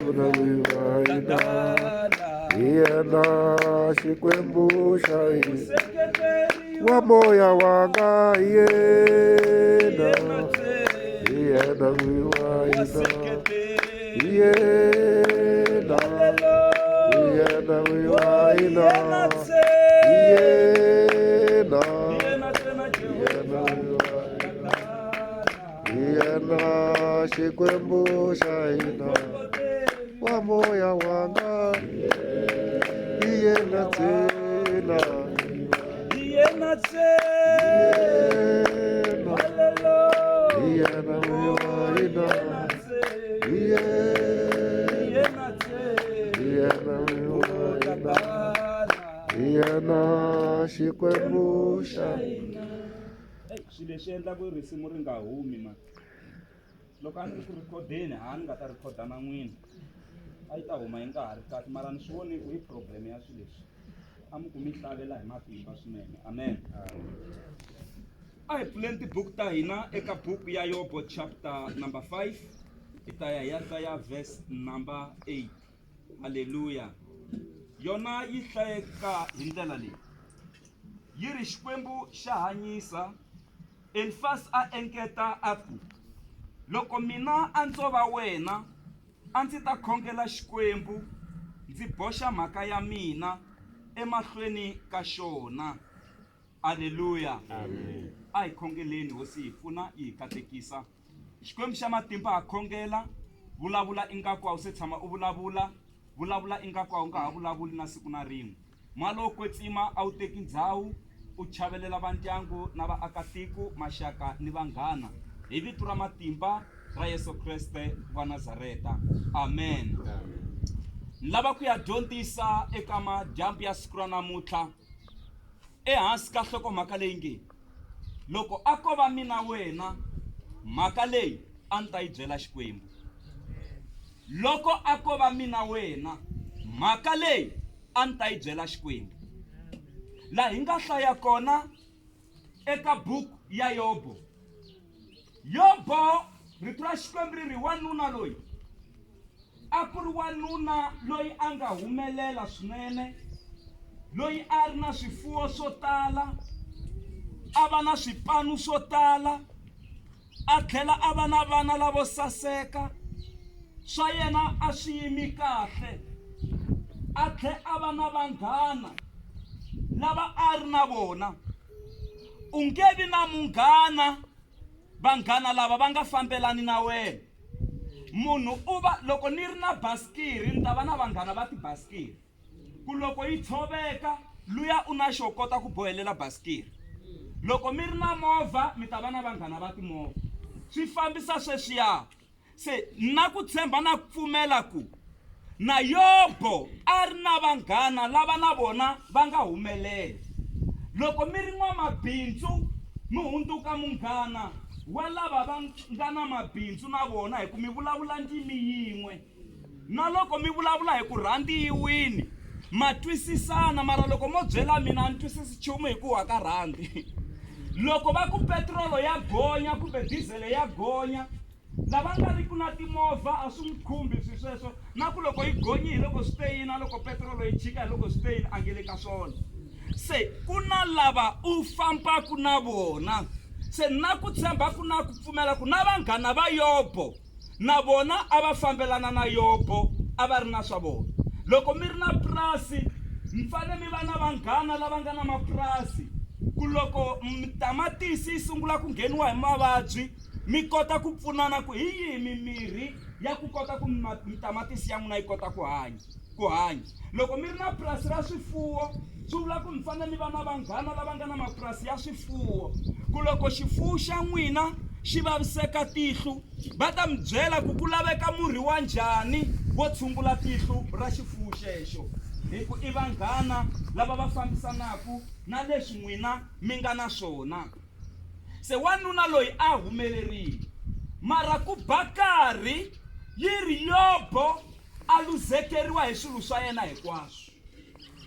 Hina hi yena Xikwembu xa hina wa moya wanga hi yena hi yena n'wi wa hina hi yena hi yena n'wi wa hina hi yena hi yena n'wi wa hina hi yena Xikwembu xa hina wa moya wanga hi yena ntsena Hi yena ntsena. Hi yena n'wi wa hina hi yena hi yena n'wi wa hina hi yena Xikwembu xa Swilo leswi endla ku risimu ri nga humi ma loko a ni ri ku rhikhodeni ha ni nga ta rhikhoda na n'wina a yi ta huma yi nga ha ri kahle mara ni swi voni ku i problem ya swilo leswi a mi ku mi hlavela hi matimba swinene amen a hi pfuleni tibuku ta hina eka buku ya yobo chapter number 5 hi ta ya hi ya hlaya verse number 8 halleluya yona yi hlayeka hi ndlela leyi Yi ri, Xikwembu xa hanyisa. Elifasi a engeta a ku, Loko mina a ndzo va wena, a ndzi ta khongela Xikwembu, ndzi boxa mhaka ya mina emahlweni ka xona. Aleluya! A hi khongeleni, Hosi yi hi pfuna, yi hi katekisa. Xikwembu xa matimba ha khongela, vulavula ingaku a wu se tshama u vulavula, vulavula ingaku a wu nga ha vulavuli na siku na rin'we. Moya lowo Kwetsima a wu teki ndzhawu, u chavelela vandyangu na vaakatiko, maxaka ni vanghana, hi Vito ra matimba ra Yesu Kreste wa Nazareta. Amen. Ni lava ku ya dyondzisa eka madyambu ya siku ra namuntlha ehansi ka nhlokomhaka leyi nge, Loko a ko va mina wena, mhaka leyi a ni ta yi byela Xikwembu. Loko a ko va mina wena, mhaka leyi a ni ta yi byela Xikwembu. Laha hi nga hlaya kona eka buku ya Yobo. Yobo, rito ra Xikwembu ri ri wanuna loyi a ku ri wanuna loyi a nga humelela swinene, loyi a ri na swifuwo swo tala, a va na swipanu swo tala, a tlhela a va na vana lavo saseka swa yena a swi yimi kahle a tlhe a va na vanghana lava a ri na vona u nge vi na munghana vanghana lava va nga fambelani na wena munhu u va loko ni ri na basikiri ni ta va na vanghana va tibasikiri ku loko yi tshoveka luya u na xo kota ku bohelela basikiri loko mi ri na movha mi ta va na vanghana va timovha swi fambisa sweswiya se na ku tshemba na ku pfumela ku na yobo a ri na vanghana lava na vona va nga humelela loko mi ri n'wamabindzu mi hundzuka munghana wa lava va nga na mabindzu na vona hi ku mi vulavula ndzimi yin'we Na loko mi vulavula hi ku rhandi yi wini, ma twisisana, mara loko mo byela mina a ni twisisi nchumu hi ku wa ka rhandi. Loko va ku petirolo ya gonya kumbe dizele ya gonya, lava nga riki na timovha a swi n'wi khumbi swi sweswo, na ku loko yi gonyi hi loko swi te yini, na loko petirolo yi chika hi loko swi te yini, a nge le ka swona. Se ku na lava u fambaka na vona, se na ku tshemba ku na ku pfumela ku na vanghana va Yobo, Na vona a va fambelana na Yobo, a va ri na swa vona. Loko mi ri na purasi, mi fanele mi va na vanghana lava nga na mapurasi, ku loko tamatisi yi sungula ku ngheniwa hi mavabyi, mi kota ku pfunana ku hi yihi mimirhi ya ku kota ku tamatisi ya n'wina yi kota ku hanya. Ku hanya. Loko mi ri na purasi ra swifuwo, swi vula ku mi fanele mi va na vanghana lava nga na mapurasi ya swifuwo, ku loko xifuwo xa n'wina xi vaviseka tihlo, va ta mi byela ku ku laveka murhi wa njhani wo tshungula tihlo ra xifuwo xexo, hi ku i vanghana lava va fambisanaka na leswi n'wina mi nga na swona. Se wanuna loyi a humelerile, mara ku ba karhi yi ri Yobo a luzekeriwa hi swilo swa yena hinkwaswo.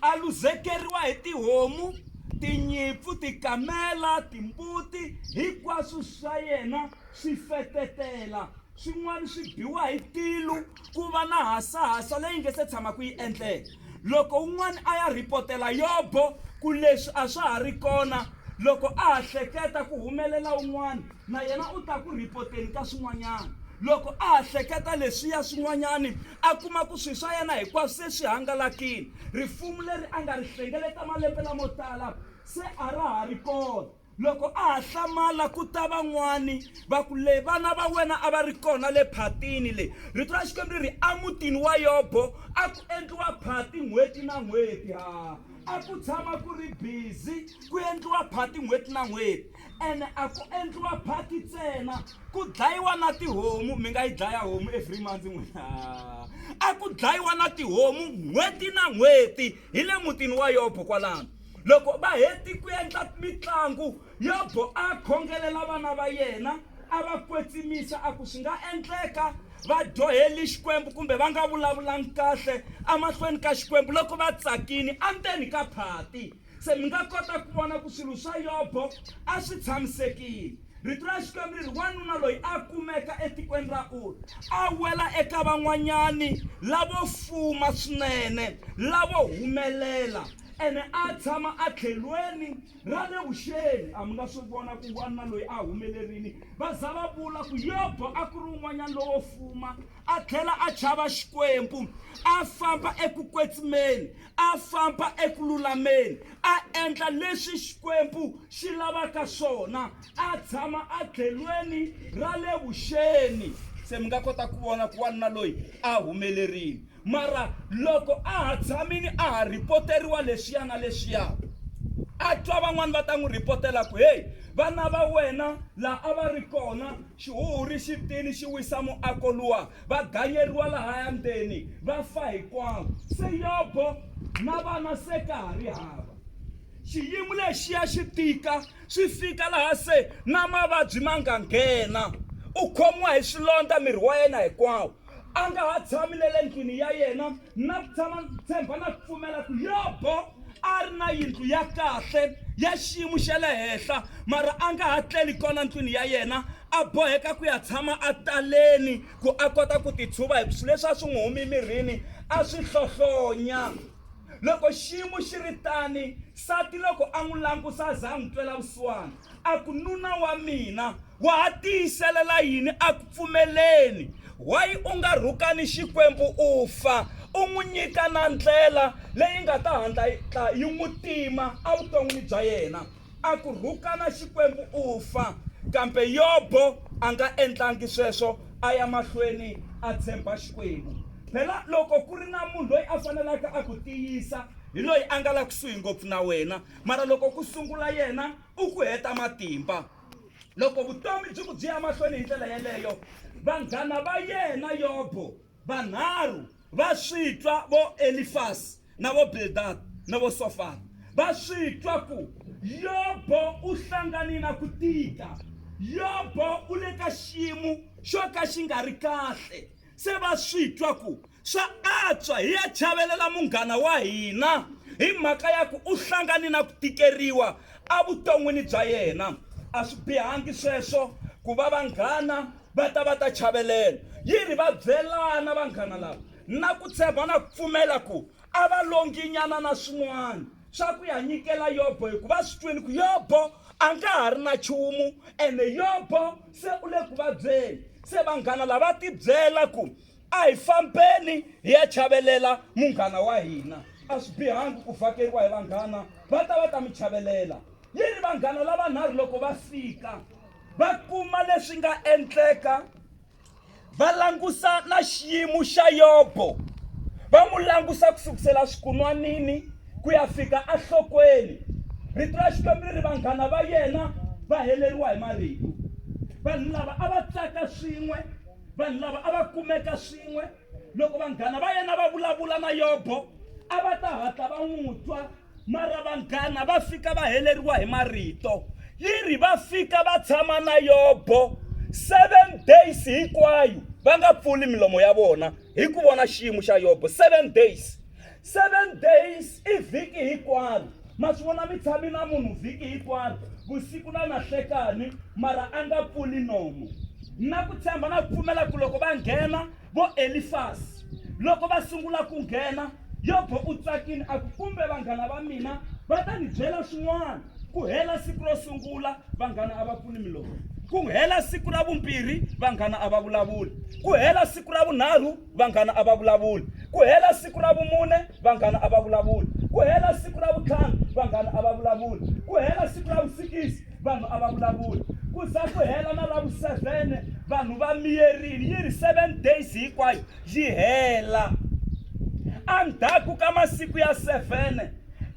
A luzekeriwa hi tihomu, tinyimpfu, tikamela, timbuti, hinkwaswo swa yena swi fetetela. Swin'wana swi biwa hi tilo ku va na hasahasa leyi nge se tshamaka yi endleka. Loko un'wana a ya rhipotela Yobo ku leswi a swa ha ri kona, loko a ha hleketa ku humelela un'wana, na yena u ta ku rhipoteni ka swin'wanyana. Loko a ha hleketa leswiya swin'wanyana, a kuma ku swilo swa yena hinkwaswo se swi hangalakile. Rifumu leri a nga ri hlengeleta malembe lamo tala se a ra ha ri kona. Loko a ha hlamala ku ta van'wani va ku, Le vana va wena a va ri kona le phatini le. Rito ra Xikwembu ri ri, Emutini wa Yobo a ku endliwa phati n'hweti na n'hweti. Ha, a ku tshama ku ri busy ku endliwa phati n'hweti na n'hweti. Ene a ku endliwa phati ntsena, ku dlayiwa na tihomu. Mi nga yi dlaya homu every month n'wina? A ku dlayiwa na tihomu n'hweti na n'hweti hi le mutini wa Yobo kwalano. Loko va heti ku endla mitlangu, Yobo a khongelela vana va yena, a va kwetsimisa, a ku, Swi nga endleka va dyoheli Xikwembu kumbe va nga vulavulangi kahle emahlweni ka Xikwembu loko va tsakini endzeni ka phati. Se mi nga kota ku vona ku swilo swa Yobo a swi tshamisekile. Rito ra Xikwembu ri ri, Wanuna loyi a kumeka etikweni ra Ur, a wela eka van'wanyani lavo fuma swinene, lavo humelela. Ene a tshama etlhelweni ra le vuxeni. A mi nga swi vona ku wanuna loyi a humelerini. Va za va vula ku Yobo a ku ri un'wanyana lowo fuma, a tlhela a chava Xikwembu, a famba eku kwetsimeni, a famba eku lulameni, a endla leswi Xikwembu xi lavaka swona, a tshama etlhelweni ra le vuxeni. Se mi nga kota ku vona ku wanuna loyi a humelerile. Mara loko a ha tshamini a ha rhipoteriwa leswiya na leswiya, a twa van'wana va ta n'wi rhipotela ku, Heyi, vana va wena laha a va ri kona, xihuhuri xi tini xi wisa muako luwa, va ganyeriwa lahaya ndzeni, va fa hinkwavo. Se Yobo na vana se ka ha ri hava. Xiyimo lexiya xi tika swi fika laha se na mavabyi ma nga nghena. U khomiwa hi swilondza miri wa yena hinkwawo. A nga ha tshami le le ndlwini ya yena na ku tshama tshemba na ku pfumela ku Yobo a ri na yindlu ya kahle ya xiyimo xa le henhla, mara a nga ha tleli kona ndlwini ya yena, a boheka ku ya tshama ataleni ku a kota ku titshuva hi ku swilo leswi a swi n'wi humi emirini a swi hlohlonya. Loko xiyimo xi ri tani, nsati loko a n'wi langusa a za a n'wi twela vusiwana, a ku, Nuna wa mina, wa ha tiyiselela yini a ku pfumeleni? Why u nga rhukani Xikwembu u fa, u n'wi nyika na ndlela leyi nga ta hatla yi n'wi tima evuton'wini bya yena? A ku, Rhukana Xikwembu u fa. Kambe Yobo a nga endlangi sweswo, a ya mahlweni a tshemba Xikwembu. Phela, loko ku ri na munhu loyi a fanelaka a ku tiyisa, hi loyi a nga la kusuhi ngopfu na wena. Mara loko ku sungula yena, u ku heta matimba. Loko vutomi byi ku byi ya mahlweni hi ndlela yeleyo, vanghana va yena Yobo vanharhu va swi twa, vo Elifasi na vo Bildad na vo Sofara, va swi twa ku Yobo u hlangane na ku tika. Yobo u le ka xiyimo xo ka xi nga ri kahle. Se va swi twa ku swa antswa hi ya chavelela munghana wa hina hi mhaka ya ku u hlangane na ku tikeriwa evuton'wini bya yena. A swi bihangi sweswo ku va vanghana va ta va ta chavelela. Yi ri va byelana vanghana lava na ku tshemba na ku pfumela ku a va longinyana na swin'wana swa ku ya nyikela Yobo, hikuva va swi twile ku Yobo a nga ha ri na nchumu ene Yobo se u le ku vabyeni. Se vanghana lava va tibyela ku a hi fambeni hi ya chavelela munghana wa hina. A swi bihangi ku vhakeriwa hi vanghana, va ta va ta mi chavelela. Yi ri vanghana lavanharhu loko va fika va kuma leswi nga endleka, va langusa na xiyimo xa Yobo, va n'wi langusa ku sukusela swikunwanini ku ya fika enhlokweni. Rito ra Xikwembu ri ri vanghana va yena va heleriwa hi marito. Vanhu lava a va tsaka swin'we, vanhu lava a va kumeka swin'we. Loko vanghana va yena va vulavula na Yobo, a va ta hatla va n'wi twa. Mara vanghana va fika va heleriwa hi marito. Yi ri va fika va tshama na Yobo 7 days hinkwayo va nga pfuli milomo ya vona hi ku vona xiyimo xa Yobo 7 days. 7 days i vhiki hinkwaro. Ma swi vona mi tshami na munhu vhiki hinkwaro vusiku na nahlekani mara a nga pfuli nomo. Na ku tshemba na ku pfumela ku loko va nghena vo Elifasi, loko va sungula ku nghena, Yobo u tsakile a ku, Kumbe vanghana va mina va ta ni byela swin'wana. Ku hela siku ro sungula, vanghana a va pfuli milomu. Ku hela siku ra vumbirhi, vanghana a va vulavuli. Ku hela siku ra vunharhu, vanghana a va vulavuli. Ku hela siku ra vumune, vanghana a va vulavuli. Ku hela siku ra vuntlhanu, vanghana a va vulavuli. Ku hela siku ra vusikisi, vanhu a va vulavuli. Ku za ku hela na ra vusevhene, vanhu va miyerile. Yi ri 7 days hinkwayo yi hela. Endzhaku ka masiku ya 7,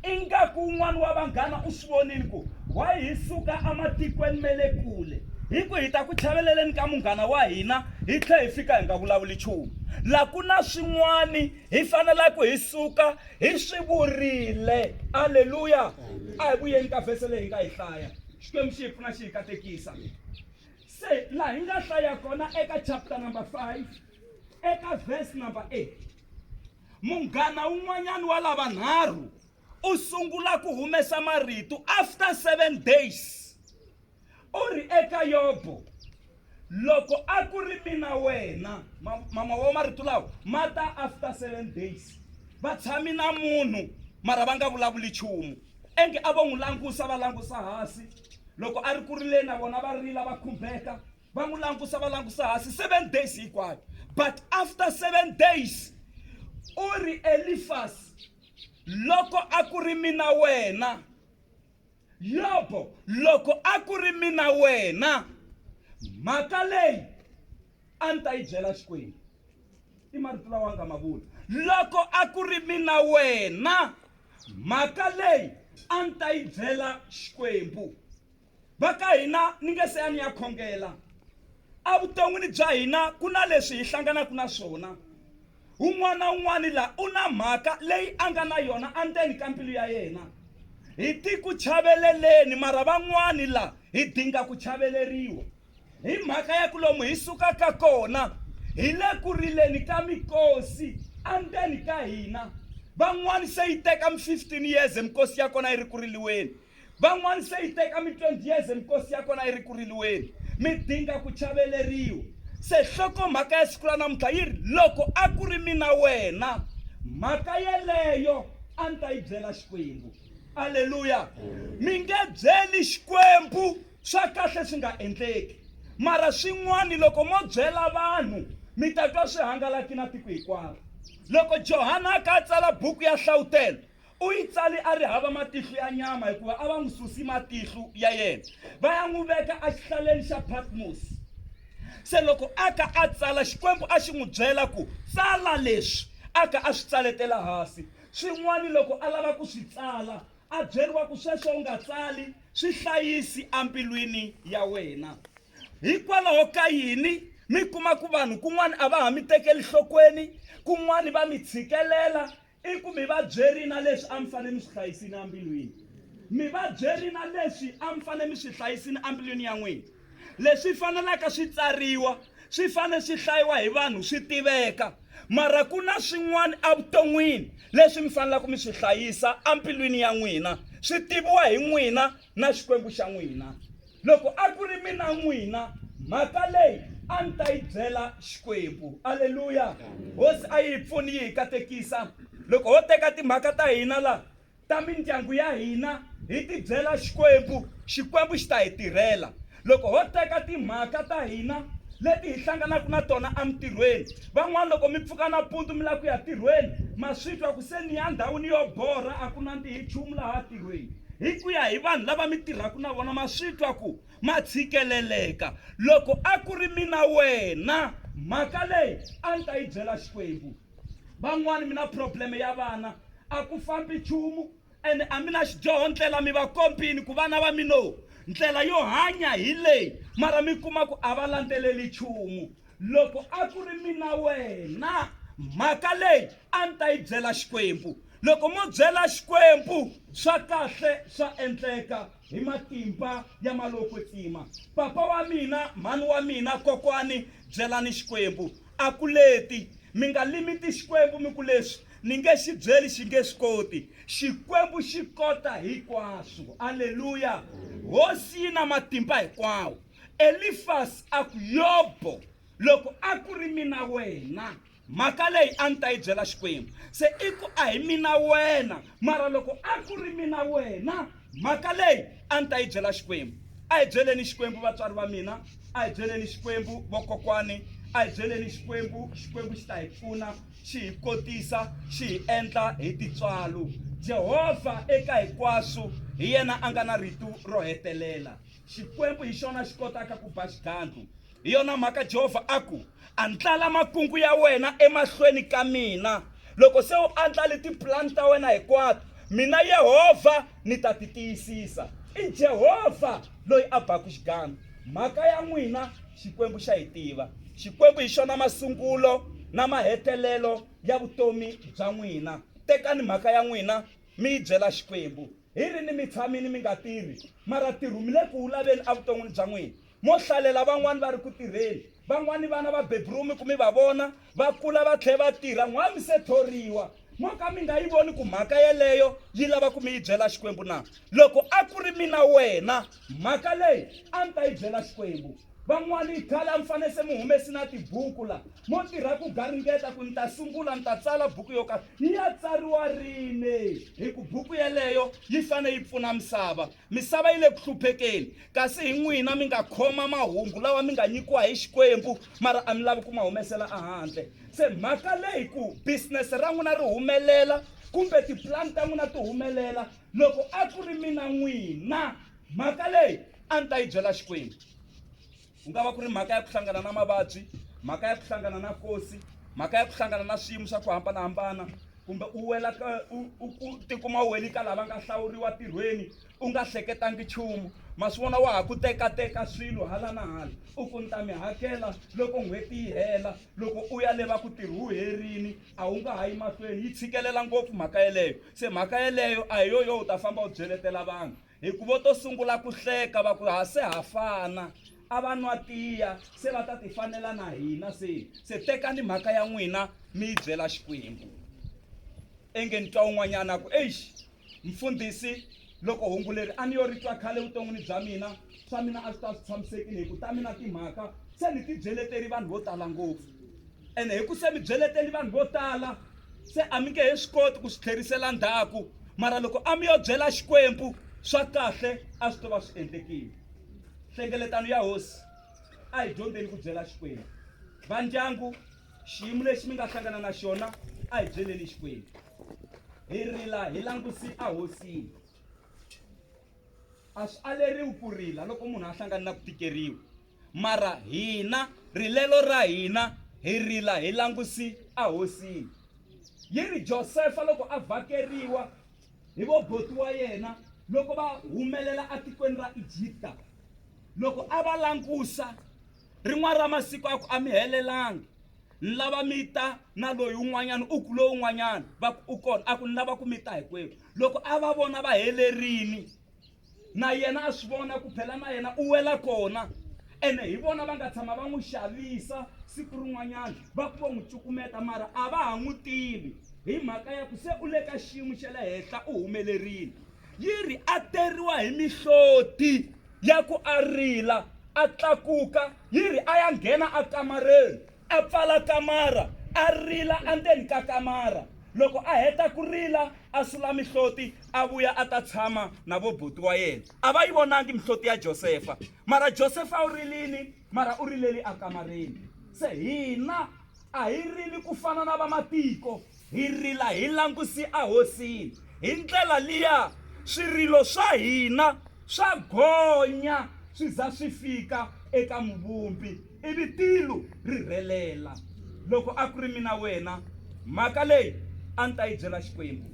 ingaku un'wana wa vanghana u swi vonile ku why hi suka ematikweni me le kule hi ku hi ta ku chaveleleni ka munghana wa hina, hi tlhe hi fika hi nga vulavuli nchumu. La ku na swin'wani hi fanelaka hi suka hi swi vurile. Aleluya! A hi vuyeni ka vhese leyi hi nga yi hlaya. Xikwembu xi hi pfuna, xi hi katekisa. Se laha hi nga hlaya kona eka chapter number 5 eka verse number 8, munghana wun'wanyana wa lavanharhu u sungula ku humesa marito after 7 days. U ri eka Yobo, loko a ku ri mina wena, mama wa marito lawa ma ta after 7 days. Va tshami na munhu mara va nga vulavuli nchumu, enge a vo n'wi langusa, va langusa hansi loko a ri ku rileni, na vona va rila, va khumbeka, va n'wi langusa, va langusa hansi 7 days hinkwayo. But after 7 days u ri, Elifas, loko a ku ri mina wena, Yobo, loko a ku ri mina wena, mhaka leyi a ni ta yi byela Xikwembu. I marito lawa nga ma vula. Loko a ku ri mina wena, mhaka leyi a ni ta yi byela Xikwembu. Va ka hina, ni nge se ya ni ya khongela. Evuton'wini bya hina ku na leswi hi hlanganaka na swona. Un'wana na un'wana la u na mhaka leyi a nga na yona endzeni ka mbilu ya yena. Hi ti ku chaveleleni, mara van'wani la hi dinga ku chaveleriwa hi mhaka ya ku lomu hi sukaka kona hi le ku rileni ka mikosi endzeni ka hina. Van'wani se yi teka mi 15 years mikosi ya kona yi ri ku riliweni. Van'wani se yi teka mi 20 years mikosi ya kona yi ri ku riliweni. Mi dinga ku chaveleriwa. Se nhlokomhaka ya siku ra namuntlha yi ri, loko a ku ri mina wena, mhaka yeleyo a ni ta yi byela Xikwembu. Aleluya! Mi nge byeli Xikwembu swa kahle swi nga endleki, mara swin'wani loko mo byela vanhu mi ta twa swi hangalaki na tiko hinkwaro. Loko Johana a ka a tsala buku ya Hlavutelo, u yi tsali a ri hava matihlo ya nyama, hikuva a va n'wi susi matihlo ya yena va ya n'wi veka exihlaleni xa Patmos. Se loko a ka a tsala, Xikwembu a xi n'wi byela ku tsala leswi, a ka a swi tsaletela hansi. Swin'wana loko a lava ku swi tsala, a byeriwa ku sweswo u nga tsali, swi hlayisi embilwini ya wena. Hikwalaho ka yini mi kuma ku vanhu kun'wana a va ha mi tekeli nhlokweni, kun'wana va mi tshikelela? I ku mi va byeri na leswi a mi fanele mi swi hlayisini embilwini. Mi va byeri na leswi a mi fanele mi swi hlayisini embilwini ya n'wina. Leswi fanelaka swi tsariwa, swi fanele swi hlayiwa hi vanhu, swi tiveka. Mara ku na swin'wana evuton'wini leswi mi fanelaka mi swi hlayisa embilwini ya n'wina, swi tiviwa hi n'wina na Xikwembu xa n'wina. Loko a ku ri mina n'wina, mhaka leyi a ni ta yi byela Xikwembu. Aleluya! Hosi a yi hi pfuni yi hi katekisa. Loko ho teka timhaka ta hina la ta mindyangu ya hina hi ti byela Xikwembu, Xikwembu xi ta hi tirhela. Loko ho teka timhaka ta hina leti hi hlanganaka na tona emintirhweni, van'wana loko mi pfuka nampundzu mi lava ku ya ntirhweni, ma swi twa ku se ni ya ndhawini yo borha, a ku nandzihi nchumu laha ntirhweni. Hi ku ya hi vanhu lava mi tirhaka na vona, ma swi twa ku ma tshikeleleka. Loko a ku ri mina wena, mhaka leyi a ni ta yi byela Xikwembu. Van'wani mi na problem ya vana, a ku fambi nchumu ene a mi na xidyoho, ndlela mi va kombini ku vana va mino ndlela yo hanya hi leyi, mara mi kuma ku a va landzeleli nchumu. Loko a ku ri mina wena, mhaka leyi a ni ta yi byela Xikwembu. Loko mo byela Xikwembu swa kahle swa endleka hi matimba ya malowo kwetsima. Papa wa mina, mhani wa mina, kokwani, byelani Xikwembu. A ku leti. Mi nga limiti Xikwembu mi ku leswi ni nge xi byeli xi nge swi koti. Xikwembu xi kota hinkwaswo. Aleluya! Hosi yi na matimba hinkwawo. Elifasi a ku, Yobo, loko a ku ri mina wena, mhaka leyi a ni ta yi byela Xikwembu. Se i ku a hi mina wena, mara loko a ku ri mina wena, mhaka leyi a ni ta yi byela Xikwembu. A hi byeleni Xikwembu vatswari va mina, a hi byeleni Xikwembu vokokwani, a hi byeleni Xikwembu, Xikwembu xi ta hi pfuna, xi hi kotisa, xi hi endla hi tintswalo. Jehovha eka hinkwaswo hi yena a nga na rito ro hetelela. Xikwembu hi xona xi kotaka ku ba xigandlu. Hi yona mhaka Jehovha a ku, Andlala makungu ya wena emahlweni ka mina. Loko se u andlale tipulani ta wena hinkwato, mina Yehovha ni ta ti tiyisisa. I Jehovha loyi a baku xigandlu. Mhaka ya n'wina Xikwembu xa yi tiva. Xikwembu hi xona masungulo na mahetelelo ya vutomi bya n'wina. Tekani mhaka ya n'wina mi yi byela Xikwembu. Hi ri ni mi tshamini mi nga tirhi, mara ntirho mi le ku wu laveni evuton'wini bya n'wina. Mo hlalela van'wana va ri ku tirheni, van'wana vana va bedroom ku mi va vona va kula va tlhela va tirha, n'wa mi se thoriwa. Mo ka mi nga yi voni ku mhaka yeleyo yi lava ku mi yi byela Xikwembu na? Loko a ku ri mina wena, mhaka leyi a ni ta yi byela Xikwembu. Van'wana i khale a mi fanele se mi humesi na tibuku la mo tirha ku garingeta ku ni ta sungula ni ta tsala buku yo karhi. Yi ya tsariwa rini? Hi ku buku yeleyo yi fanele yi pfuna misava. Misava yi le ku hluphekeni kasi hi n'wina mi nga khoma mahungu lawa mi nga nyikiwa hi Xikwembu mara a mi lavi ku ma humesela ehandle. Se mhaka leyi ku business ra n'wina ri humelela kumbe tipulani ta n'wina ti humelela loko a ku ri mina n'wina mhaka leyi a ni ta yi byela Xikwembu. Ku nga va ku ri mhaka ya ku hlangana na mavabyi, mhaka ya ku hlangana na kosi, mhaka ya ku hlangana na swiyimo swa ku hambanahambana, kumbe u wela ka u, u, u tikuma u weli ka lava nga hlawuriwa tirhweni u nga hleketangi nchumu. Ma swi vona wa ha ku tekateka swilo hala na hala, u ku ni ta mi hakela loko n'hweti yi hela. Loko u ya le va ku ntirho wu herini, a wu nga ha yi mahlweni. Yi tshikelela ngopfu mhaka yeleyo. Se mhaka yeleyo a hi yo yo u ta famba u byeletela vanhu. Hi ku vo to sungula ku hleka va ku ha se ha fana, a va nwa tiya se va ta tifanela na hina se. Se tekani mhaka ya n'wina mi yi byela Xikwembu. Inge ni twa un'wanyana a ku, Eish, mfundhisi, loko hungu leri a ni yo ri twa khale evuton'wini bya mina, swa mina a swi ta swi tshamisekile hi ku ta mina timhaka se ni ti byeleteri vanhu vo tala ngopfu. Ene hi ku se mi byeleteli vanhu vo tala se a mi nge he swi koti ku swi tlherisela ndzhaku mara loko a mi yo byela Xikwembu swa kahle a swi to va swi endlekile. Nhlengeletano ya Hosi a hi dyondzeni ku byela Xikwembu. Va ndyangu xiyimo lexi mi nga hlangana na xona a hi byeleni Xikwembu. Hi rila hi langusi a hosini. A swi aleriwi ku rila loko munhu a hlangana na ku tikeriwa. Mara hina rilelo ra hina hi rila hi langusi a hosini. Yi ri Josefa loko a vhakeriwa hi vo boti wa yena loko va humelela atikweni ra Egipta, loko a va langusa rin'wana ra masiku a ku a mi helelangi, ni lava mi ta na loyi un'wanyana, u ku loyi un'wanyana va ku u kona, a ku ni lava ku mi ta hinkwenu. Loko a va vona va helerini na yena a swi vona ku phela na yena u wela kona ene hi vona va nga tshama va n'wi xavisa siku rin'wanyana va ku vo n'wi cukumeta mara a va ha n'wi tivi hi mhaka ya ku se u le ka xiyimo xa le henhla u humelerile yi ri a teriwa hi mihloti ya ku a rila a tlakuka yi ri a ya nghena a kamareni A pfala kamara, a rila endzeni ka kamara. Loko a heta ku rila, a sula mihloti, a vuya a ta tshama na vobuti wa yena. A va yi vonangi mihloti ya Josefa. Mara Josefa u rilini, mara u rileli ekamareni. Se hina a hi rili ku fana na vamatiko, hi rila hi langusi ehosini. Hi ndlela liya, swirilo swa hina swa gonya swi za swi fika eka Muvumbi. Ivi tilo ri rhelela. Loko a ku ri mina wena, mhaka leyi a ni ta yi byela Xikwembu,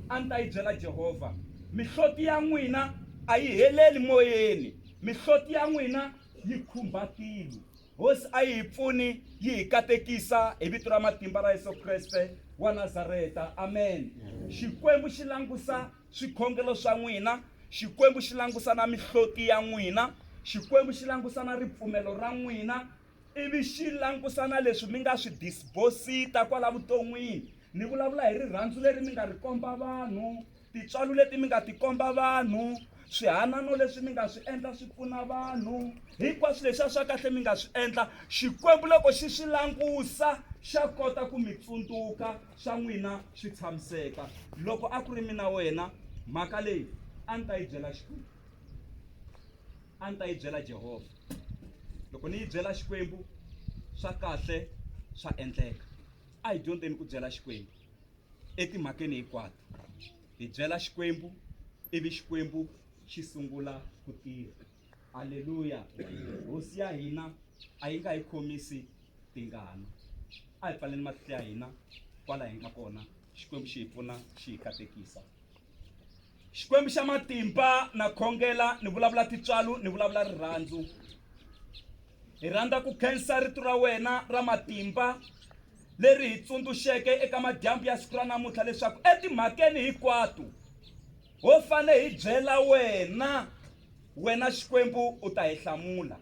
a ni ta yi byela Jehovha. Mihloti ya n'wina a yi heleli moyeni, mihloti ya n'wina yi khumba tilo. Hosi a yi hi pfuni yi hi katekisa hi vito ra matimba ra Yesu Kreste wa Nazareta. Amen. Xikwembu xi langusa swikhongelo swa n'wina, Xikwembu xi langusa na mihloti ya n'wina, Xikwembu xi langusa na ripfumelo ra n'wina, ivi xi langusa na leswi mi nga swi disbosita kwala vuton'wini. Ni vulavula hi rirhandzu leri mi nga ri komba vanhu, tintswalo leti mi nga ti komba vanhu, Swihanano leswi mi nga swi endla swi pfuna vanhu. Hinkwaswo leswiya swa kahle mi nga swi endla, Xikwembu loko xi swi langusa xa kota ku mi tsundzuka, swa n'wina swi tshamiseka. Loko a ku ri mina wena, mhaka leyi a ni ta yi byela Xikwembu. A ni ta yi byela Jehovha. Loko ni yi byela Xikwembu, swa kahle swa endleka. A hi dyondzeni ku byela Xikwembu etimhakeni hinkwato. Hi byela Xikwembu ivi Xikwembu xi sungula ku tirha. Aleluya! Hosi ya hina a yi nga hi khomisi tingana. A hi pfaleni mahlo ya hina kwala hi nga kona, Xikwembu xi hi pfuna xi hi katekisa. Xikwembu xa matimba na khongela ni vulavula tintswalo ni vulavula rirhandzu. Hi rhandza ku khensa rito ra wena ra matimba leri hi tsundzuxeke eka madyambu ya siku ra namuntlha leswaku etimhakeni hinkwato ho fane hi byela wena, wena Xikwembu u ta hi hlamula.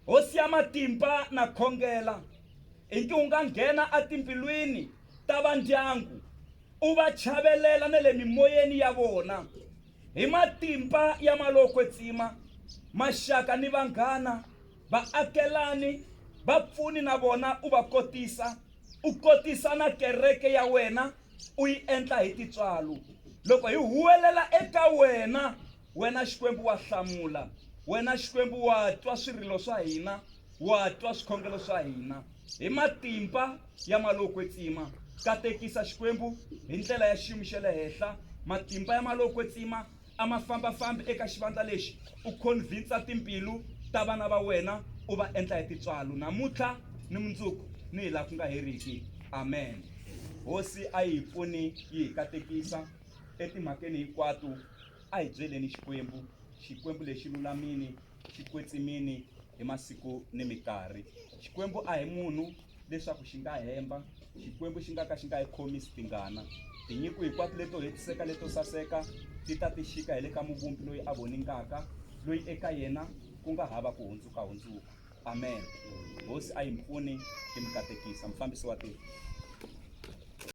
Hosi ya matimba na khongela ingi u nga nghena etimbilwini ta va ndyangu u va chavelela na le mimoyeni ya vona hi matimba ya malowo kwetsima, maxaka ni vanghana, vaakelani, vapfuni na vona u va kotisa, u kotisa na kereke ya wena u yi endla hi tintswalo. Loko hi huwelela eka wena, wena Xikwembu wa hlamula, wena Xikwembu wa twa swirilo swa hina, wa twa swikhongelo swa hina. Hi matimba ya malowo kwetsima, katekisa Xikwembu hi ndlela ya xiyimo xa le henhla. Matimba ya malowo kwetsima a ma famba-fambi eka xivandla lexi, u convinsa timbilu ta vana va wena u va endla hi tintswalo namuntlha ni mundzuku ni hi laha ku nga heriki. Amen. Hosi a yi hi pfuni yi hi katekisa etimhakeni hinkwato. A hi byeleni Xikwembu, Xikwembu lexi lulamini, xi kwetsimini hi masiku ni minkarhi. Xikwembu a hi munhu leswaku xi nga hemba, Xikwembu xi nga ka xi nga hi khomisi tingana. Tinyiko hinkwato leto hetiseka leto saseka ti ta ti xika hi le ka Muvumbi loyi a voningaka, loyi eka yena ku nga hava ku hundzuka-hundzuka. Amen. Hosi a yi mi pfuni yi mi katekisa. Mufambisi wa tiko.